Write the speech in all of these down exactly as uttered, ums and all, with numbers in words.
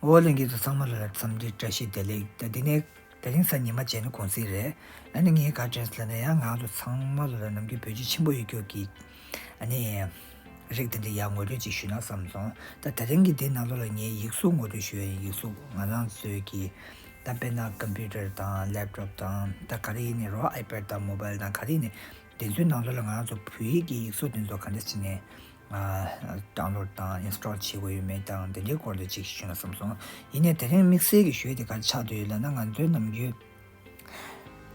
ཨོ་ལྷན་རྒྱས་ཚོ་ཚང་མ་ལ་འཚམས་འདྲི་བཀྲ་ཤིས་བདེ་ལེགས། ད་འདི་ནས་དེ་རིང་གཟའ་ཉི་མ་བྱས་ན་གུང་སེང་རེད། ཨ་ནི་ངས་ག་འདྲས་ལབ་ན་ཡང་ང་ཚོ་ཚང་མ་ལ་ནམ་རྒྱུན་བོད་ཆས་ཆེན་པོ་ཡོད་རྒྱུ་གི་ཨ་ནི་རིགས་དེ་འདྲ་ཡང་ངོ་སྤྲོད་ཅིག་ཞུས་ན་བསམ་སོང་། ད་དེ་རིང་གི་འདི་ནང་ལོགས་ལ་ངས་ཡིག་གཟུགས་ངོ་སྤྲོད་ཞུ་ཡ་ཡིན། ཡིག་གཟུགས་ང་རང་ཚོའི་གི་ད་དཔེར་ན་ཀམ་པུ་ཊར་དང་ལེབ་ཊོབ་དང་ད་ག་རེ་ཡིན་ནའི་རོ་ཨའི་པེཌ་དང་མོ་བྷལ་དང་ག་རེ་ཡིན་ནའི་དེ་ཚོའི་ནང་ལོགས་ལ་ང་རང་ཚོ་བོད་ཡིག་གི་ཡིག་གཟུགས་དེ་ཚོ་ག་འདྲ་བྱས་ནས་ཌའུན་ལོཌ་དང་ཨིན་སི་ཊོལ་བྱེད་དགོས་ཡོད་མེད་དང་དེ་འདྲའི་སྐོར་ལ་ཅིག་ཞུས་ན་བསམ་སོང་། ཡིན་ནའི་དེ་རིང་དམིགས་བསལ་གྱི་ཞུ་ཡ་དེ་ག་རེ་ཆགས་བསྡད་ཡོད་ལབ་ན་ང་ཚོའི་ནམ་རྒྱུན་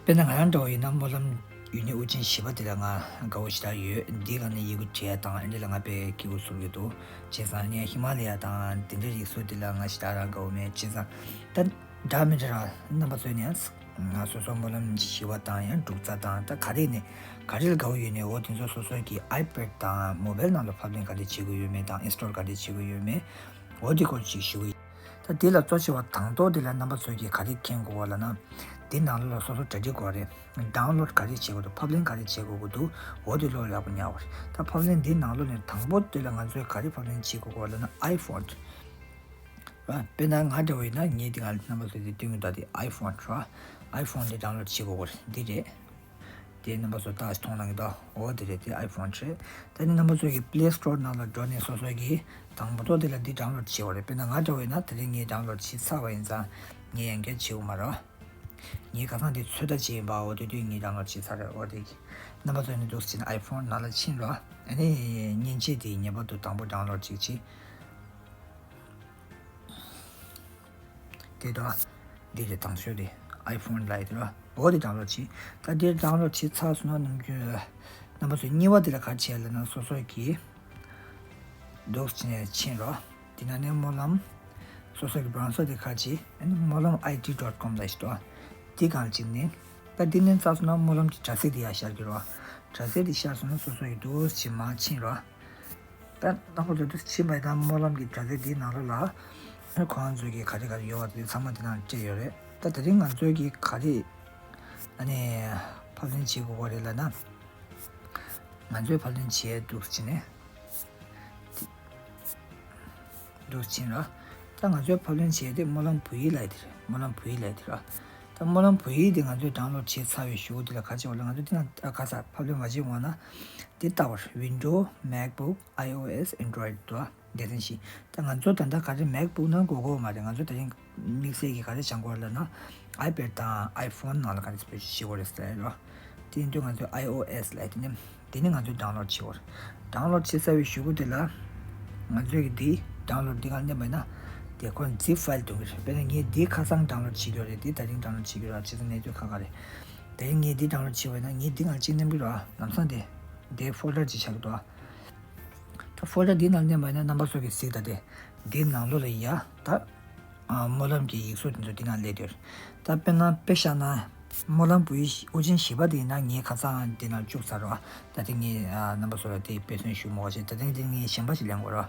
དཔེར་ན་ང་རང་འདྲ་བོ་ཡིན་ན་སྨོན་ལམ་ཡུལ་ནི་དབུ་ཅན་བཞི་པ་དེ་ལ་ང་དགའ་བོ་ཞེ་དྲག་ཡོད། འདི་ག་ནས་ཡི་གུ་བྲིས་ཡ་དང་ཨེ་འདྲ་ལ་ང་དཔེ་སྐྱིད་པོ་ཚོར་གྱི་འདུག་བྱས་ཙང་ངས་ཧི་མ་ལ་ཡ་དང་དེ་འདྲའི་རིགས་སུ་དེ་ལ་ང་ཞེ་དྲག་རང་དགའ་བོ་མེད། བྱས་ཙང་ད་འདྲ་མི་འདྲ་ར་རྣམ་པ་ཚོས་ནས་ང་སོ་སོ་སྨོན་ལམ་བཞི་པ་དང་ཡང་འབྲུག་རྩ་དང་ད་ག་རེ་ནས་ག་རེ་ལ་དགའ་བོ་ཡོད་ནས་འོ་དེ་ཚོ་སོ་སོ་གི་ཨའི་པེཌ་དང་མོ་བྷལ་ནང་ལ་ཕབ་ལེན་ག་འདྲ་བྱེད་དགོས་ཡོད་མེད་དང་ཨིན་སི་ཊོལ་ག་འདྲ་བྱེད་དགོས་ཡོད་མེད་འོ་དེ་སྐོར་ཅིག་ཞུ་གི་ཡིན། ད་འདི་ལ་གཙོ་ཆེ་བ་དང་ཐོག་འདི་ལ་རྣམ་པ་ཚོས་ཀྱིས་ག་རེ་མཁྱེན་དགོས་པ་ལབ་ན། འདི་ནང་ལོགས་ལ་སོ་སོ་གྲ་སྒྲིག་དགོས་རེད། ཌའུན་ལོཌ་ག་རེ་བྱེད་དགོས་འདུག་ཕབ་ལེན་ག་རེ་བྱེད་དགོས་ཀྱི་འདུག་འོ་དེ་བློ་ཡག་པོ་ཉར་བ་རེད། ད་ཕབ་ལེན་འདི་ནང་ལོགས་ནས་དང་པོ་དེ་ལ་ང་ཚོས་ག་རེ་ཕབ་ལེན་བྱེད་དགོས་ཀྱི་ལབ་ན་ཨའི་ཕོན་ཊི། དཔེར་ན་ང་འདྲ་བོ་ཡིན་ན་ངས་འདི་ང་རྣམ་པ་ཚོས་འདི་སྟོན་གྱི་འདུག་དེ་ཨའི་ཕོན་ཊི་ར། ཨའི་ཕོན་ཊི་འདི་ཌའུན་ལོཌ་བྱེད་དགོས་ཀྱི་རེད། འདི་རེད། དེ་རྣམ་པ་ཚོ་ཏག་ཏག་མཐོང་གནང་གི་འདུག་འོ་དེ་རེད། དེ་ཨའི་ཕོན་ཊི་རེད། ད་ནི་རྣམ་པ་ཚོ་གི་པི་ལེ་སི་ཊོར་ནང་ལ་འགྲོ་ནས་སོ་སོ་གི་དང་པོ་ཏོ་དེ་ལ་འདི་ཌའུན་ལོཌ་བྱེད་དགོས་རེད། དཔེར་ན་ང་འདྲ་བོ་ཡིན་ན་དེ་རིང་ངས་ཌའུན་ལོཌ་བྱས་ཚར་བ་ཡིན་ཙང་ངས་ཡང་བསྐྱར་བྱེད་དགོས་མ་རེད། ངས་ཁ་སང་དེ་ཚོད་ལྟ་བྱས་ཡིན་པ། འོ་དེ་དུས་ངས་ཌའུན་ལོཌ་བྱས་ཚར་རེད། འོ་དེ་གི་རྣམ་པ་ཚོ་ནི་འདུག་སེ་བྱས་ན་ཨའི་ཕོན་ནང་ལ་ཕྱིན་རོགས། ཨ་ནི་མཉེན་ཆས་དེ་ངེས་པར་དུ་དང་པོ་ཌའུན་ལོཌ་ཅིག་བྱེད། དེ་དོ། འདི་རེད། དང་ཤོས་དེ་ཨའི་ཕོན་ལ་ཡི་དེ་རོ། འོ་དེ་ཌའུན་ལོཌ་བྱེད། ད་འདིར་ཌའུན་ལོཌ་བྱེད་ཚར་སོང་ན་ནམ་རྒྱུན་རྣམ་པ་ཚོས་གཉིས་པ་དེ་ལ་ག་རེ་བྱེད་ལབ་ན་སོ་སོ་གི་འདུག་སེ་ཕྱིན་རོ། དེ་ན་ནས་སྨོན་ལམ་སོ་སོ་གི་བྲོ་ས་དེ་ག་རེ་བྱེད། ཨ་ནི་སྨོན་ལམ་ཨའི་ཌི་ཌོཊ་ཀོམ་ལ་ཡི་དོ། དེ་གང་ཅིག་ནས་ད་འདི་ནས་ཚར་སོང་ན་སྨོན་ལམ་གྱི་དྲ་ཚིགས་དེ་ཡར་ཤར་གི་རོ། དྲ་ཚིགས་དེ་ཤར་སོང་ན་སོ་སོ་གི་འདུག་སེ་མར་ཕྱིན་རོ། ད་ལྟ་བུ་དུ་ཕྱིན་པའི་ད་སྨོན་ལམ་གྱི་དྲ་ཚིགས་འདིའི་ནང་ལོགས་ལ་ཁོང་ཚོས་ཀྱི་ག་རེ་ག་རེ་ཡོད་པ་དེ་ཚང་མ་དེ་ནང་སྤྲད་ཡོད་རེད། ད་དེ་རིང་ང་ཚོས་ཀྱི་ག་རེ་ཨ་ནི་ཕབ་ལེན་བྱེད་དགོས་པ་རེད་ལབ་ན། ང་ཚོས་ཕབ་ལེན་བྱེད་འདུག་ཕྱིན་ནས་འདུག་ཕྱིན་ར། ད་ང་ཚོས་ཕབ་ལེན་བྱེད་དེ་སྨོན་ལམ་བོད་ཡིག་ལབ་ཡ་དེ་རེད། སྨོན་ལམ་བོད་ཡིག་ལབ་ཡ་དེ་ར། ད་སྨོན་ལམ་བོད་ཡིག་དེ་ང་ཚོས་ཌའུན་ལོཌ་བྱས་ཚར་བའི་གཞུག་གུ་དེ་ལ་ག་རེ་བྱེད་པ་ལབ། ང་ཚོས་དེ་ན་ཨ་ཁ་ས་ཕབ་ལེན་མ་བྱེད་གོང་ན། དེ་ལྟ་བར་Windows, MacBook, iOS, Android དུ་སྡེ་ཚན་བཞི། ད་ང་ཚོ་ད་ལྟ་ག་རེ་MacBook ནང་དགོས་དགོས་མ་རེད། ང་ཚོ་དེ་རིང་དམིགས་བསལ་གྱི་ག་རེ་སྦྱང་དགོས་ལབ་ན་ཨའི་པེཌ་དང་ཨའི་ཕོན་ནང་ལ་ག་རེ་བེད་སྤྱོད་བྱེད་དགོས་རེད་ཟེར་རོ། དེ་ཡིན་དུས་ང་ཚོས་iOS ལབ་དེ་ནི་དེ་ནི་ང་ཚོས་ཌའུན་ལོཌ་བྱེད་དགོས་རེད། ཌའུན་ལོཌ་བྱེད་ཚར་བའི་གཞུག་གུ་དེ་ལ་ང་ཚོས་ཀྱི་འདི་ཌའུན་ལོཌ་འདི་ག་མནན་པ་ཡིན་ན་དེ་ཁོ་zip file འདོན་གྱི་རེད། དཔེར་ན་ངས་འདི་ཁ་སང་ཌའུན་ལོཌ་བྱེད་ཀྱི་ཡོད་རེད། འདི་ད་རིང་ཌའུན་ལོཌ་བྱེད་ཀྱི་ཡོད་རེད། བྱས་ཙང་གནས་ཚུལ་ཁག་ཁག་རེད། དེ་རིང་ངས་འདི་ཌའུན་ལོཌ་བྱེད་པ་ཡིན་ན་ངས་འདི་ང་གཅིག་མནན་གྱི་རེད། ལམ་སང་དེ་འདི་ཕོལ་ཌར་ཅིག་ཆགས་ཀྱི་འདུག་ད་ཕོལ་ཌར་འདི་ནང་མནན་པ་ཡིན་ན་རྣམ་པ་ཚོ་གིས་གཟིགས་དང་། དེ་འདི་ནང་ལོགས་ལ་ཡ་ད་ཨ་སྨོན་ལམ་གྱི་ཡིག་གཟུགས་དེ་ཚོ་འདི་ནང་སླེབས་ཡོད་རེད། ད་དཔེར་ན་དཔེ་བཞག་ན་སྨོན་ལམ་བོད་ཡིག་དབུ་ཅན་བཞི་པ་དེ་ཡིན་ན་ངས་ཁ་སང་འདི་ནང་བཅུག་ཚར་རོ། ད་དེ་ངས་ཨ་རྣམ་པ་ཚོ་ལ་དེ་དཔེ་མཚོན་ཞུ་མི་དགོས་ཤེས། ད་དེ་དེ་ངས་གཞན་པ་ཞིག་ལེན་དགོས་རོ།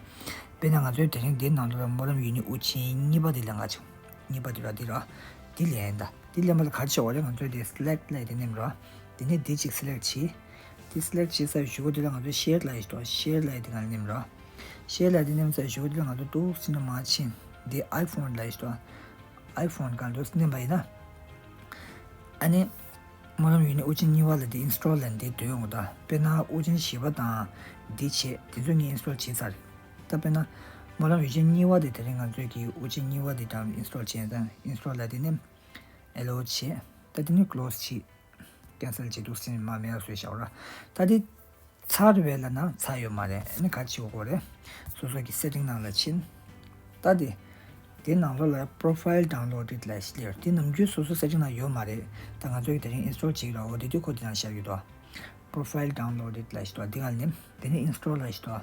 དཔེར་ན་ང་ཚོའི་དེ་རིང་འདི་ནང་ལོགས་ལ་སྨོན་ལམ་ཡུལ་ནི་དབུ་ཅན་གཉིས་པ་དེ་ལེན་ག་བྱུང་། གཉིས་པ་དེ་རོ། འདི་རོ། འདི་ལེན་ད། འདི་ལེན་པ་ལ་ག་རེ་བྱེད་དགོས་རེད། ང་ཚོས་དེ་སི་ལེག་ལབ་དེ་མནན་རོ། དེ་ནས་འདི་གཅིག་སི་ལེག་བྱེད། དེ་སི་ལེག་བྱས་ཚར་བའི་གཞུག་གུ་དེ་ལ་ང་ཚོས་ཤེར་ལབ་ཡ་ཞིག་འདུག་ཤེར་ལབ་ཡ་དེ་ག་ལ་མནན་རོ། ཤེར་ལབ་ཡ་དེ་མནན་ཚར་བའི་གཞུག་གུ་དེ་ལ་ང་ཚོ་འདུག་སེ་ནས་མར་ཕྱིན། འདི་ཨའི་ཕོན་ལབ་ཡ་ཞིག་འདུག་ཨའི་ཕོན་ག་འདུག་སེ་མནན་པ་ཡིན་ན། ཨ་ནི། སྨོན་ལམ་ཡུལ་ནི་དབུ་ཅན་གཉིས་པ་ལབ་དེ་ཨིན་སི་ཊོལ་ལབ་དེ་འདོན་ཡོང་གི་འདུག་དཔེར་ན་དབུ་ཅན་བཞི་པ་དང་འདི་བྱས། དེ་ཚོ་གཉིས་ཨིན་སི་ཊོལ་བྱས་ཚར་རེད། ད་དཔེར་ན་སྨོན་ལམ་ཡུལ་ཅན་གཉིས་པ་དེ་དེ་རིང་ང་ཚོས་ཀྱི་དབུ་ཅན་གཉིས་པ་དེ་ད་ཨིན་སི་ཊོལ་བྱས་ཙང་ཨིན་སི་ཊོལ་ལབ་དེ་མནན། ཨེ་ལོ་བྱས། ད་དེ་ནས་ཀློ་སི་བྱས། ཀེན་སལ་བྱེད་འདུག་སེ་མར་མེད་པ་བཟོས་བཞག་ར། ད་དེ་ཚར་བས་ལབ་ན་ཚར་ཡོད་མ་རེད། ཨ་ནི་ག་རེ་བྱེད་དགོས་རེད། སོ་སོ་གི་སེ་ཊིང་ནང་ལ་ཕྱིན། ད་དེ་དེ་ནང་ལོགས་ལ་པོ་རོ་ཕའིལ་ཌའུན་ལོ་ཌེཌ་ལབ་ཞིག་སླེབས་ཡོད། དེ་ནམ་རྒྱུན་སོ་སོ་སེ་ཊིང་ནང་ཡོད་མ་རེད། ད་ང་ཚོ་གི་དེ་རིང་ཨིན་སི་ཊོལ་བྱེད་ཀྱི་ར། འོ་དེ་དུས་ཁོ་དེ་ནང་ཤར་གྱི་འདུག་པོ་རོ་ཕའིལ་ཌའུན་ལོ་ཌེཌ་ལབ་ཞིག་འདུག་དེ་ག་ལ་མནན། དེ་ནས་ཨིན་སི་ཊོལ་ལབ་ཞིག་འདུག་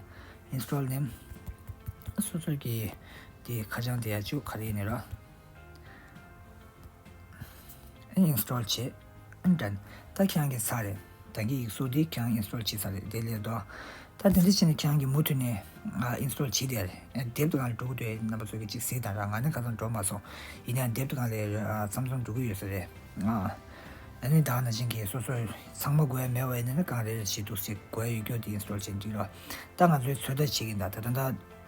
ཨིན་སི་ཊོལ་མནན། སོ་སོ་གི་དེ་ཁ་བྱང་དེ་ཡར་བཅུག་ག་རེ་ཡིན་ནའི་ར། ཨིན་སི་ཊོལ་བྱས། ཨིན་ཌན། ད་ཁྱེད་རང་གི་ཚར་རེད། ད་གིན་ཡིག་གཟུགས་འདི་ཁྱེད་རང་ཨིན་སི་ཊོལ་བྱས་ཚར་རེད། དེ་ལས་ལྡོག་ད་དེ་འདྲ་བྱས་ནས་ཁྱེད་རང་གིས་མུ་མཐུད་ནས་ཨ་ཨིན་སི་ཊོལ་བྱས་བསྡད་རེད། ཨ་དེབ་དེ་གང་འགྲོ་གི་འདུག་རྣམ་པ་ཚོ་གིས་ཅིག་གཟིགས་དང་ར། ང་ནི་ཁ་སང་འགྲོ་མ་སོང་། ཡིན་ནའང་དེབ་དེ་གང་ལ་ཨ་མཚམས་མཚམས་འགྲོ་གི་ཡོད་ས་རེད། ཨ་ཨ་ནི་ད་ག་ནང་བཞིན་གྱི་སོ་སོ་ཚང་མ་དགོས་ཡ་མེད་པ་ཡིན་ན་ནི་གང་རེ་རེ་བྱེད་འདུག་ཟེར། དགོས་ཡ་ཡོད་རྒྱུ་དེ་ཨིན་སི་ཊོལ་བྱས་འགྲིག་ར། ད་ང་ཚོའི་ཚོད་ལྟ་བྱེད་ཀྱི་ཡིན་ད། ད་ད་ད།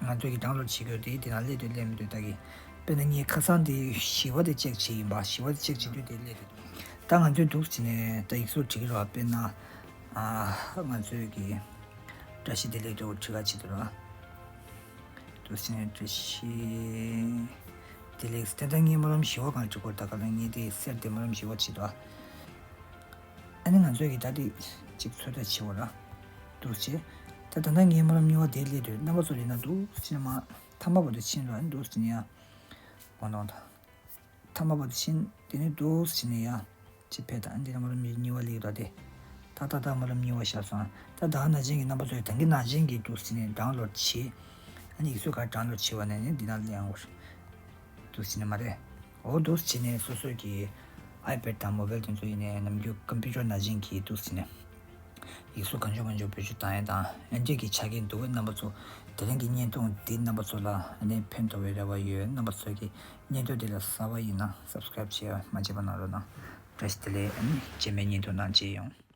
ང་ཚོས་ཀྱི་ཌའུན་ལོཌ་བྱེད་དགོས་དེ་དེ་ན་སླེབས་དུས་སླེབས་མི་འདུག་ད་གི་ དཔེར་ན་ངའི་ཁ་སང་དེ་བཞི་བ་དེ་ཅེག་བྱས་ཡིན་པ། བཞི་བ་དེ་ཅེག་བྱེད་དུས་དེ་སླེབས་རེད། ད་ང་ཚོས་འདུག་སེ་བྱས་ནས་ད་ཡིག་གཟུགས་བྲིས་ཀྱི་རེད་པ། དཔེར་ན་ཨ་ང་ཚོས་ཀྱི་བཀྲ་ཤིས་བདེ་ལེགས་འདྲ་བོ་བྲིས་ཁ་བྱེད་དུས་ར། འདུག་སེ་བྱས་ནས་བཀྲ་ཤིས་བདེ་ལེགས། དེ་ལྟར་ངའི་སྨོན་ལམ་བཞི་བ་གང་བྲིས་དགོས། ད་ག་ལ་ངས་དེ་གསེར་དེ་སྨོན་ལམ་བཞི་བ་བྲིས་འདུག་ཨ་ནི་ང་ཚོས་ཀྱི་ད་དེ་གཅིག་ཚོད་ལྟ་བྱེད་དགོས་ར། འདུག་སེ་བྱས། ད་ད་ལྟ་ངའི་སྨོན་ལམ་གཉིས་པ་དེ་སླེབས་དུས་རྣམ་པ་ཚོ་ལ་ཡིན་ན་འདུག་སེ་བྱས་ནས་མར་ཐ་མ་བར་དུ་ཕྱིན་ར། འདུག་སེ་བྱས་ནས་ཡ། གོ་ནོ་ད། ཐ་མ་བར་དུ་ཕྱིན། དེ་ནས་འདུག་སེ་བྱས་ནས་ཡ། ཅི་ཕེ་ད་འདི་ལ་སྨོན་ལམ་གཉིས་པ་སླེབས་ར་དེ། ད་ད་ད་སྨོན་ལམ་གཉིས་པ་བཞག་སོང་། ད་ད་ནང་བཞིན་གྱི་རྣམ་པ་ཚོས་ད་གིན་ནང་བཞིན་གྱི་འདུག་སེ་བྱས་ནས་ཌའུན་ལོཌ་བྱེད། ཨ་ནི་ཡིག་གཟུགས་ག་ཌའུན་ལོཌ་བྱེད་པ་ནས་ནི་འདི་ན་སླེབས་ཡོང་གི་རེད། འདུག་སེ་བྱས་ནས་མ་རེད། འོ་འདུག་སེ་བྱས་ནས་སོ་སོའི་གི་ཨའི་པེཌ་དང་མོ་བེལ་དེ་ཚོ་ཡིན་ནའི་ནམ་རྒྱུན་ཀམ་པུ་ཊར་ནང་བཞིན་གྱི་འདུག་སེ་བྱས་ནས། ཡིག་གཟུགས་གང་བྱུང་མང་བྱུང་བེད་སྤྱོད་བཏང་ཡས་དང་ཨེ་འདྲས་ཀྱི་ཆ་རྐྱེན་འདུག་པས། རྣམ་པ་ཚོ་དེ་རིང་གི་བརྙན་ཐུང་འདི་རྣམ་པ་ཚོ་ལ་ཨ་ནི་ཕན་ཐོགས་པའི་རེ་བ་ཡོད། རྣམ་པ་ཚོ་གི་བརྙན་ཐུང་འདི་ལ་གསར་པ་ཡིན་ན་སབ་སི་ཀ་རེབ་བྱེད་ཡ་མ་བརྗེད་པ་གནང་རོགས་གནང་། བཀྲ་ཤིས་བདེ་ལེགས། ཨ་ནི་རྗེས་མའི་བརྙན་ཐུང་ནང་མཇལ་ཡོང་།